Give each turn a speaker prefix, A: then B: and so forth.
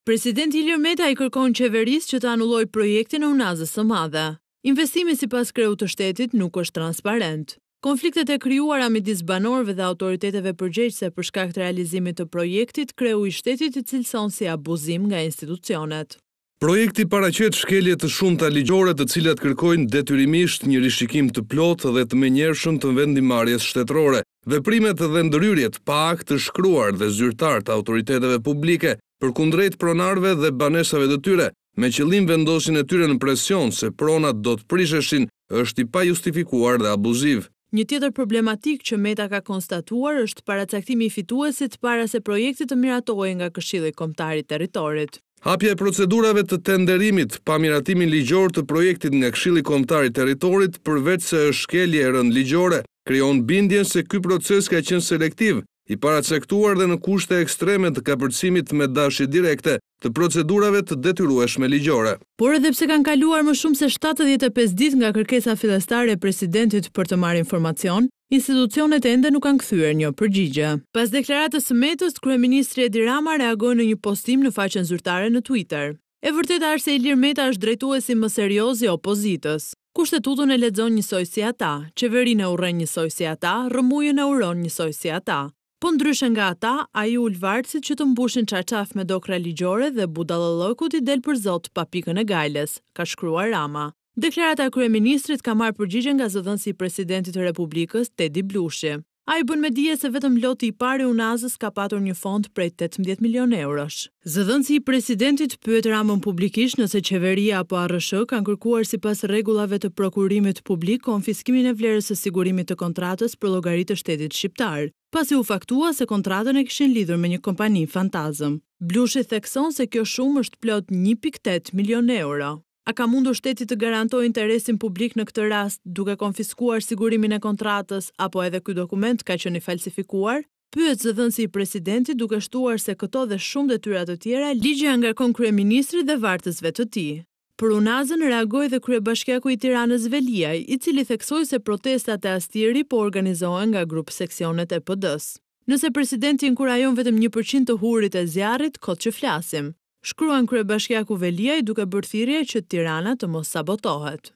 A: Presidenti Ilir Meta i kërkon qeverisë që të anullojë projektin e Unazës së Madhe. Investimi sipas kreut të shtetit nuk është transparent. Konfliktet e krijuara midis banorëve dhe autoriteteve përgjegjëse për shkak të realizimit të projektit, kreu i shtetit i cilëson si abuzim nga institucionet.
B: Projekti paraqet shkelje të shumta ligjore të cilat kërkojnë detyrimisht një rishikim të plotë dhe të menjëhershëm të vendimmarrjes shtetërore. Veprimet dhe ndërhyrjet pa akt të shkruar dhe zyrtar të autoriteteve publike përkundrejt pronarëve dhe banesave të tyre, me qëllim vendosjen e tyre në presion se pronat do të prisheshin, është i pajustifikuar dhe abuziv.
A: Një tjetër problematikë që Meta ka konstatuar është paracaktimi i fituesit para se projekti të miratohej nga Këshilli Kombëtar i Territorit.
B: Hapja e procedurave të tenderimit pa miratimin ligjor të projektit nga Këshilli Kombëtar i Territorit përveçse është shkelje e rëndë ligjore, krijon bindjen se ky proces ka qenë selektiv, i paracaktuar dhe në kushte ekstreme të kapërcimit me dashje direkte të procedurave të detyrueshme ligjore.
A: Por edhe pse kanë kaluar më shumë se 75 ditë nga kërkesa fillestare e presidentit për të marrë informacion, institucionet ende nuk kanë kthyer një përgjigje. Pas deklaratës së Metës, kryeministri Edi Rama reagoi në një postim në faqen zyrtare në Twitter. E vërteta është se Ilir Meta është drejtuesi më serioz i opozitës. Kushtetutën e lexon njësoj si ata, qeverinë e urren njësoj si ata, rrëmujën e uron njësoj si ata. Po ndryshe nga ata, ai ul vartësit që të mbushin çarçaf me dokrra ligjore dhe budallallëkut i del për zot pa pikën e gajles, ka shkruar Rama. Deklarata e kryeministrit ka marrë përgjigje nga zëdhënësi i Presidentit të Republikës, Tedi Blushi. Ai bën me dije se vetëm loti i parë i Unazës ka patur një fond prej 18 milionë eurosh. Zëdhënësi i presidentit pyet Ramën publikisht nëse qeveria apo ARRSH kanë kërkuar sipas rregullave të prokurimit publik konfiskimin e vlerës së sigurimit të kontratës për llogari të shtetit shqiptar, pasi u faktua se kontratën e kishin lidhur me një kompani fantazëm. Blushi thekson se kjo shumë është plot 1.8 milionë euro. A ka mundur shteti të garantojë interesin publik në këtë rast, duke konfiskuar sigurimin e kontratës, apo edhe ky dokument ka qenë i falsifikuar? Pyet zëdhënësi i presidentit duke shtuar se këto dhe shumë detyra të tjera ligji ia ngarkon kryeministrit dhe vartësve të tij. Për Unazën reagoi dhe kryebashkiaku i Tiranës Veliaj, i cili theksoi se protestat te Astiri po organizohen nga grup-seksionet e PD-së. Nëse presidenti inkurajon vetëm 1% të hurit e zjarrit, kot që flasim. Shkruan kryebashkiaku Veliaj duke bërë thirrje që Tirana të mos sabotohet.